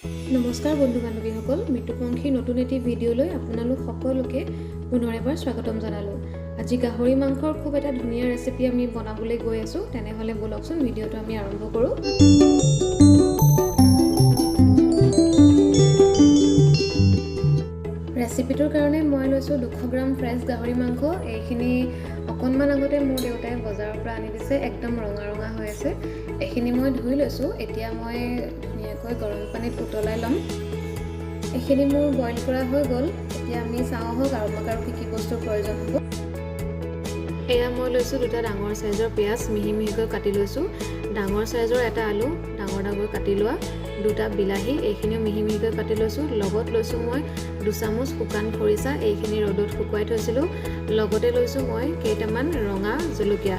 নমস্কাৰ বন্ধু বান্ধৱীসকল, মৃত্যুপংখীৰ নতুন এটি ভিডিঅ'লৈ আপোনালোক সকলোকে পুনৰ এবাৰ স্বাগতম জনালোঁ। আজি গাহৰি মাংসৰ খুব এটা ধুনীয়া ৰেচিপি আমি বনাবলৈ গৈ আছোঁ। তেনেহ'লে ব'লকচোন ভিডিঅ'টো আমি আৰম্ভ কৰোঁ। ৰেচিপিটোৰ কাৰণে মই লৈছোঁ 200 গ্ৰাম ফ্ৰেছ গাহৰি মাংস। এইখিনি অকণমান আগতে মোৰ দেউতাই বজাৰৰ পৰা আনি দিছে, একদম ৰঙা ৰঙা হৈ আছে। এইখিনি মই ধুই লৈছোঁ। এতিয়া মই ধুনীয়াকৈ গৰম পানীত উতলাই ল'ম। এইখিনি মোৰ বইল কৰা হৈ গ'ল। এতিয়া আমি চাওঁ আহক আৰু আমাক আৰু কি কি বস্তুৰ প্ৰয়োজন হ'ব। এয়া মই লৈছোঁ দুটা ডাঙৰ চাইজৰ পিঁয়াজ, মিহি মিহিকৈ কাটি লৈছোঁ। ডাঙৰ চাইজৰ এটা আলু ডাঙৰ ডাঙৰ কাটি লোৱা, দুটা বিলাহী এইখিনিও মিহি মিহিকৈ কাটি লৈছোঁ। লগত লৈছোঁ মই 2 চামুচ শুকান খৰিচা, এইখিনি ৰ'দত শুকুৱাই থৈছিলোঁ। লগতে লৈছোঁ মই কেইটামান ৰঙা জলকীয়া।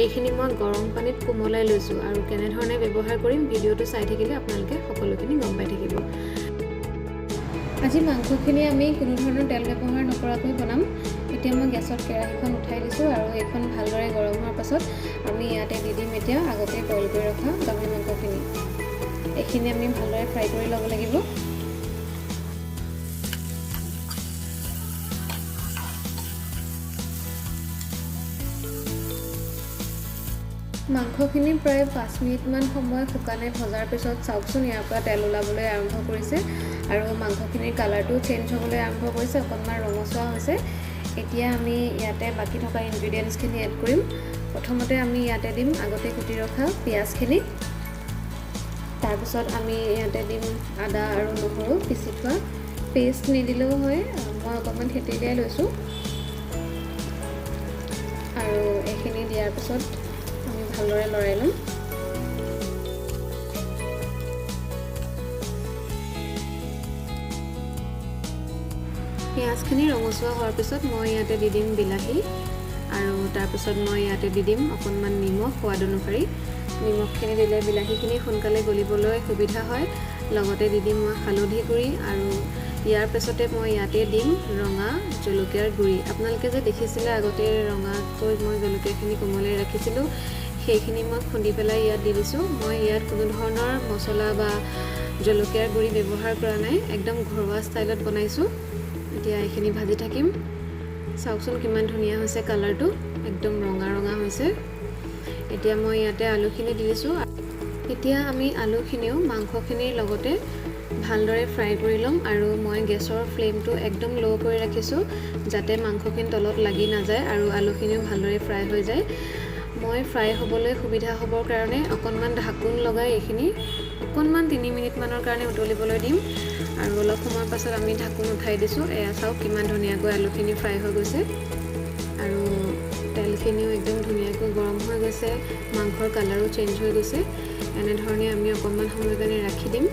এইখিনি মই গৰম পানীত কোমলাই লৈছোঁ আৰু কেনেধৰণে ব্যৱহাৰ কৰিম ভিডিঅ'টো চাই থাকিলে আপোনালোকে সকলোখিনি গম পাই থাকিব। আজি মাংসখিনি আমি কোনো ধৰণৰ তেল ব্যৱহাৰ নকৰাকৈ বনাম। এতিয়া মই গেছত কেৰাহীখন উঠাই দিছোঁ আৰু এইখন ভালদৰে গৰম হোৱাৰ পাছত আমি ইয়াতে দি দিম এতিয়া আগতে বইল কৰি ৰখা গাহৰি মাংসখিনি। এইখিনি আমি ভালদৰে ফ্ৰাই কৰি ল'ব লাগিব। মাংসখিনি প্ৰায় 5 মিনিটমান সময় শুকানে ভজাৰ পিছত চাওকচোন, ইয়াৰ পৰা তেল ওলাবলৈ আৰম্ভ কৰিছে আৰু মাংসখিনিৰ কালাৰটোও চেঞ্জ হ'বলৈ আৰম্ভ কৰিছে, অকণমান ৰঙচুৱা হৈছে। এতিয়া আমি ইয়াতে বাকী থকা ইনগ্ৰিডিয়েণ্টছখিনি এড কৰিম। প্ৰথমতে আমি ইয়াতে দিম আগতে কুটি ৰখা পিঁয়াজখিনি। তাৰপিছত আমি ইয়াতে দিম আদা আৰু নহৰু পিচি থোৱা পেষ্ট। নিদিলেও হয়, মই অকণমান থেতেলিয়াই লৈছোঁ। আৰু এইখিনি দিয়াৰ পিছত আমি ভালদৰে লৰাই ল'ম। পিঁয়াজখিনি ৰঙচুৱা হোৱাৰ পিছত মই ইয়াতে দি দিম বিলাহী আৰু তাৰপিছত মই ইয়াতে দি দিম অকণমান নিমখ সোৱাদ অনুসৰি। নিমখখিনি দিলে বিলাহীখিনি সোনকালে গলিবলৈ সুবিধা হয়। লগতে দি দিম মই হালধি গুড়ি আৰু ইয়াৰ পিছতে মই ইয়াতে দিম ৰঙা জলকীয়াৰ গুড়ি। আপোনালোকে যে দেখিছিলে আগতে ৰঙাকৈ মই জলকীয়াখিনি কোমলাই ৰাখিছিলোঁ, সেইখিনি মই খুন্দি পেলাই ইয়াত দি দিছোঁ। মই ইয়াত কোনো ধৰণৰ মছলা বা জলকীয়াৰ গুড়ি ব্যৱহাৰ কৰা নাই, একদম ঘৰুৱা ষ্টাইলত বনাইছোঁ। এতিয়া এইখিনি ভাজি থাকিম। চাওকচোন কিমান ধুনীয়া হৈছে কালাৰটো, একদম ৰঙা ৰঙা হৈছে। এতিয়া মই ইয়াতে আলুখিনি দি দিছোঁ। এতিয়া আমি আলুখিনিও মাংসখিনিৰ লগতে ভালদৰে ফ্ৰাই কৰি ল'ম আৰু মই গেছৰ ফ্লেমটো একদম ল' কৰি ৰাখিছোঁ, যাতে মাংসখিনি তলত লাগি নাযায় আৰু আলুখিনিও ভালদৰে ফ্ৰাই হৈ যায়। মই ফ্ৰাই হ'বলৈ সুবিধা হ'বৰ কাৰণে অকণমান ঢাকোন লগাই এইখিনি অকণমান 3 মিনিটমানৰ কাৰণে উতলিবলৈ দিম আৰু অলপ সময়ৰ পাছত আমি ঢাকোন উঠাই দিছোঁ। এয়া চাওক, কিমান ধুনীয়াকৈ আলুখিনি ফ্ৰাই হৈ গৈছে আৰু তেলখিনিও একদম ধুনীয়াকৈ গৰম হৈ গৈছে, মাংসৰ কালাৰো চেঞ্জ হৈ গৈছে। এনেধৰণে আমি অকণমান সময়ৰ কাৰণে ৰাখি দিম।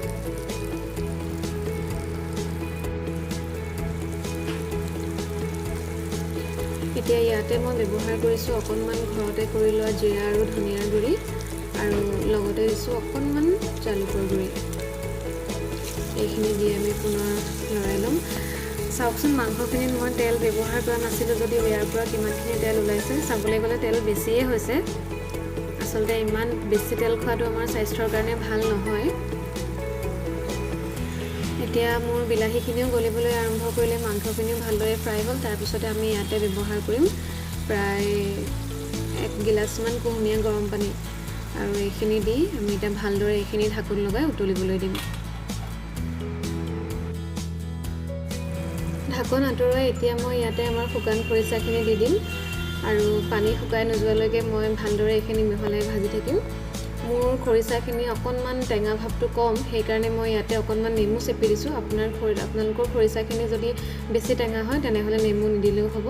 এতিয়া ইয়াতে মই ব্যৱহাৰ কৰিছোঁ অকণমান ঘৰতে কৰি লোৱা জিৰা আৰু ধনিয়াৰ গুড়ি আৰু লগতে দিছোঁ অকণমান জালুকৰ গুড়ি। এইখিনি দি আমি পুনৰ লৰাই ল'ম। চাওকচোন, মাংসখিনিত মই তেল ব্যৱহাৰ কৰা নাছিলোঁ যদিও ইয়াৰ পৰা কিমানখিনি তেল ওলাইছে। চাবলৈ গ'লে তেল বেছিয়ে হৈছে। আচলতে ইমান বেছি তেল খোৱাটো আমাৰ স্বাস্থ্যৰ কাৰণে ভাল নহয়। এতিয়া মোৰ বিলাহীখিনিও গলিবলৈ আৰম্ভ কৰিলে, মাংসখিনিও ভালদৰে ফ্ৰাই হ'ল। তাৰপিছতে আমি ইয়াতে ব্যৱহাৰ কৰিম প্ৰায় এক গিলাচমান কুহুমীয়া গৰম পানী আৰু এইখিনি দি আমি এতিয়া ভালদৰে এইখিনি ঢাকোন লগাই উতলিবলৈ দিম। ঢাকোন আঁতৰাই এতিয়া মই ইয়াতে আমাৰ শুকান খৰিচাখিনি দি দিম আৰু পানী শুকাই নোযোৱালৈকে মই ভালদৰে এইখিনি মিহলাই ভাজি থাকিম। মোৰ খৰিচাখিনি অকণমান টেঙা ভাৱটো কম, সেইকাৰণে মই ইয়াতে অকণমান নেমু চেপি দিছোঁ। আপোনালোকৰ খৰিচাখিনি যদি বেছি টেঙা হয়, তেনেহ'লে নেমু নিদিলেও হ'ব।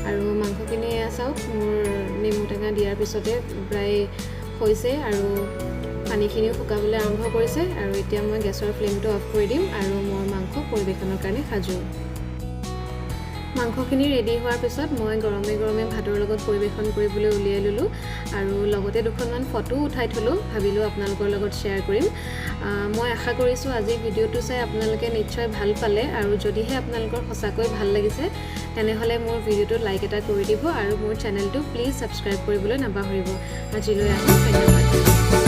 আৰু মাংসখিনি এয়া চাওক, মোৰ নেমু টেঙা দিয়াৰ পিছতে প্ৰায় হৈছে আৰু পানীখিনিও শুকাবলৈ আৰম্ভ কৰিছে। আৰু এতিয়া মই গেছৰ ফ্লেমটো অফ কৰি দিম আৰু মোৰ মাংস পৰিৱেশনৰ কাৰণে সাজু। মাংসখিনি ৰেডি হোৱাৰ পিছত মই গৰমে গৰমে ভাতৰ লগত পৰিৱেশন কৰিবলৈ উলিয়াই ল'লোঁ আৰু লগতে দুখনমান ফটোও উঠাই থ'লোঁ। ভাবিলোঁ আপোনালোকৰ লগত শ্বেয়াৰ কৰিম। মই আশা কৰিছোঁ আজিৰ ভিডিঅ'টো চাই আপোনালোকে নিশ্চয় ভাল পালে আৰু যদিহে আপোনালোকৰ সঁচাকৈ ভাল লাগিছে, তেনেহ'লে মোৰ ভিডিঅ'টোত লাইক এটা কৰি দিব আৰু মোৰ চেনেলটো প্লিজ ছাবস্ক্ৰাইব কৰিবলৈ নাপাহৰিব। আজিলৈ আহোঁ, ধন্যবাদ।